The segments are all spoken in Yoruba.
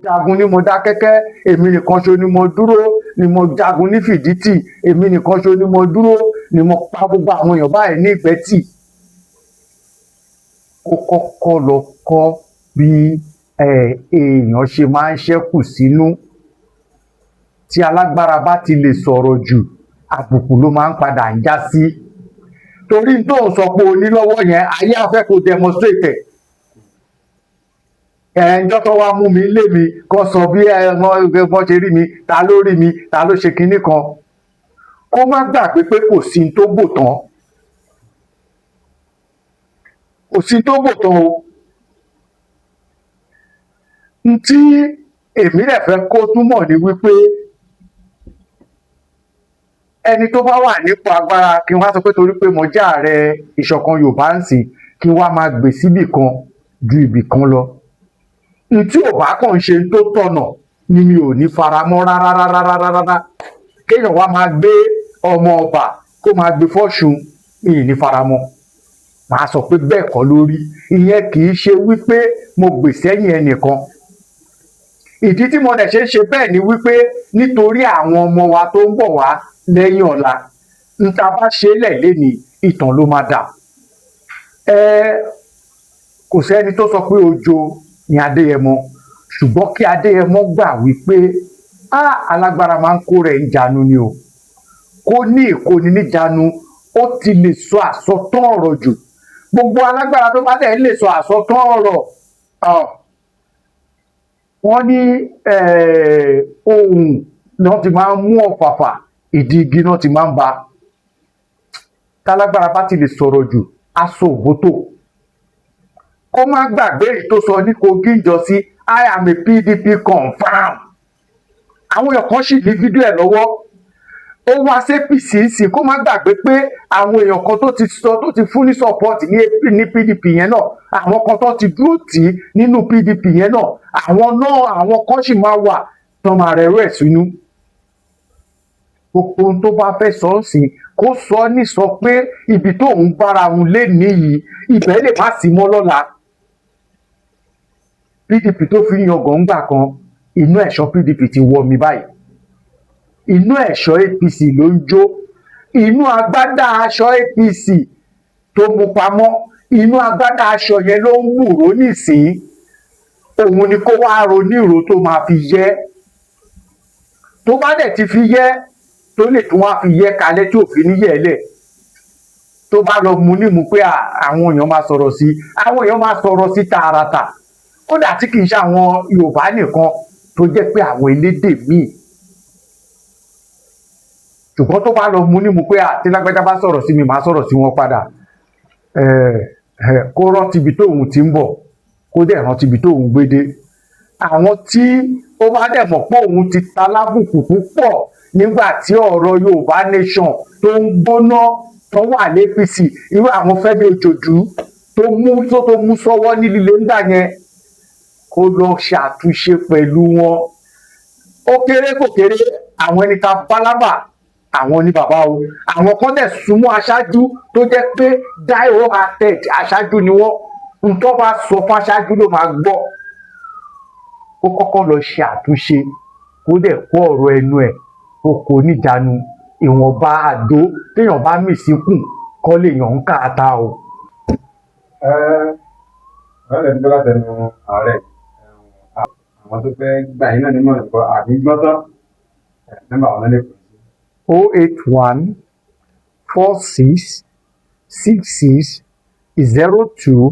Jagun ní Mọdákẹ́kẹ́, èmi nìkan ṣo ni mo dúró, ni mo jagun ní Fìdítì, èmi nìkan ṣo ni mo dúró, ni mo pa gbogbo àwọn èèyàn báyìí ní Ìgbẹ́tì. Kó kọ́kọ́ lọ kọ́ bí èèyàn ṣe máa ń ṣẹ́kù sínú. Tí alágbára bá ti lè sọ̀rọ̀ jù, àbùkù ló máa ń padà ń já sí, torí tó ń sọ pé o ní lọ́wọ́ yẹn, ayé á fẹ́ kó demonstrate ẹ̀. Ẹ̀ńjọ́ tó wá mú mi lé mi kó sọ bí ẹ wọ́n ṣe rí mi, ta ló rí mi, ta ló ṣe kinní kan. Kó má gbàgbé pé kò sí tó bò tán, kò sí tó bò tán o. N tí èmi rẹ̀ fẹ́ kó túmọ̀ ní wípé ẹni tó bá wà nípò agbára, kí n wá sọ pé torí pé mo jẹ́ ààrẹ Ìṣọ̀kan Yorùbá ń sìn, kí n wá máa gbè síbì kan ju ibì kan lọ, n tí ò bá kàn ṣe tó tọ̀nà ni mi ò ní faramọ́ rárá rárá rárá rárá. Kéèyàn wá máa gbé ọmọ ọba, kó máa gbé fọ́ṣun, mi ì ní faramọ́. Màá sọ pé bẹ́ẹ̀ kọ́ lórí. Ìyẹn kì í ṣe wípé mo gbè sẹ́yìn ẹnìkan. Ìdí tí mo dẹ̀ ṣe ń ṣe bẹ́ẹ̀ ni wípé nítorí àwọn ọmọ wa tó ń bọ̀ wá lẹ́yìn ọ̀la, n ta bá ṣe lẹ̀ lénìí, ìtàn ló máa dà. Ẹ kò sẹ́ni tó sọ pé ojo ni Adéyẹmọ, ṣùgbọ́n kí Adéyẹmọ gbà wípé á alágbára máa ń kó rẹ̀ ń jánu ni o. Kó ní ìkóni níjánu, ó ti lè sọ àsọtán ọ̀rọ̀ jù. Gbogbo alágbára tó bá dẹ̀ lè sọ àsọtán ọ̀rọ̀, wọ́n ní ohun náà ti máa ń mú ọ̀fàfà, ìdí igi náà ti máa ń ba. Tálágbára bá ti lè sọ̀rọ̀ jù, aṣọ òbótò. Kó má gbàgbé èyí tó sọ ní Kogi ń jọ sí, "I am a PDP confam." Àwọn èèyàn kan sì ní fídíò ẹ̀ lọ́wọ́. Ó wá sí APC sí. Kó má gbàgbé pé àwọn èèyàn kan tó ti sọ, tó ti fún ní support ní PDP yẹn náà, àwọn kan tó ti dúró tì í nínú PDP yẹn náà, àwọn náà, àwọn kan sì máa wà tó máa rẹ̀rọ ẹ̀ sínú. Gbogbo ohun tó bá fẹ́ sọ ọ́ sí, kó sọ ní sọ pé ibi tó ń bára òun lé níyì, ibẹ̀ lè má sí mọ́ lọ́la. PDP tó fi ń yangàn ńgbà kan, inú ẹ̀ṣọ́ PDP ti wọ mi báyìí, inú ẹ̀ṣọ́ APC ló ń jó. Inú agbádá aṣọ APC tó mú pamọ́, inú agbádá aṣọ yẹn ló ń wúrò nísìnyí. Òun ni kó wá ronú ìró tó máa fi yẹ. Tó bá dẹ̀ ti fi yẹ, tó lè tún wá fi yẹ kalẹ̀ tí òfin ní yẹ̀ẹ́lẹ̀. Tó bá lọ mu nímú pé àwọn èèyàn máa sọ̀rọ̀ sí, àwọn èèyàn máa sọ̀rọ̀ sí tààràtà, kódà tí kì í ṣe àwọn Yorùbá nìkan, tó jẹ́ pé àwọn elédè míì. Ṣùgbọ́n tó bá lọ mu nímú pé tí lágbájá bá sọ̀rọ̀ sí mi, màá sọ̀rọ̀ sí wọn padà, kó rántí ibi tóun ti ń bọ̀, kó dẹ̀ rántí ibi tóun gbé dé. Àwọn tí ó bá dẹ̀ mọ̀ pé òun ti ta lábùkù púpọ̀ nígbà tí ọ̀rọ̀ Yorùbá Nation tó ń gbóná, tó wà l'APC, irú àwọn Fẹ́mi Òjòdú tó mú sọ́wọ́ ní líle ńgbà yẹn, kó lọ ṣàtúnṣe pẹ̀lú wọn. Ó kéré kò kéré, àwọn ẹni ta bálábà, àwọn ní bàbá o. Àwọn kan dẹ̀ súnmọ́ aṣáájú tó jẹ́ pé die hearted aṣáájú ni wọ́n. Ntọ́ bá sọ fún aṣáájú ló máa gbọ́. Kó kọ́kọ́ lọ ṣe àtúnṣe, kó dẹ̀ kó ọ̀rọ̀ ẹnu ẹ̀, kó kó níjàánu. Ìwọ̀nba àdó téèyàn bá mì síkùn kọ́ lèèyàn ń kà á ta o. Wọ́n lè dúpẹ́ látẹnu ààrẹ. Àwọn tó fẹ́ gbà yín náà nímọ̀ràn kọ́ àbí gbọ́n tán, nọ́mbà wọn lè pè sí?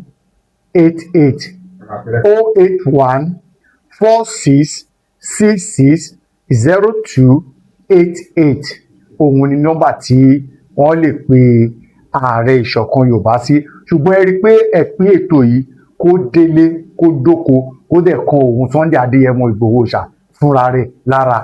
08146660288. 08146660288, òun ni nọ́mbà tí wọ́n lè pe ààrẹ Ìṣọ̀kan Yorùbá sí. Ṣùgbọ́n ẹ rí i pé ẹ pín ètò yìí kó délé, kó dóko, kó dẹ̀ kan òun Sunday Adéyẹmọ Ìgbòho ṣà fúnra rẹ̀ lára.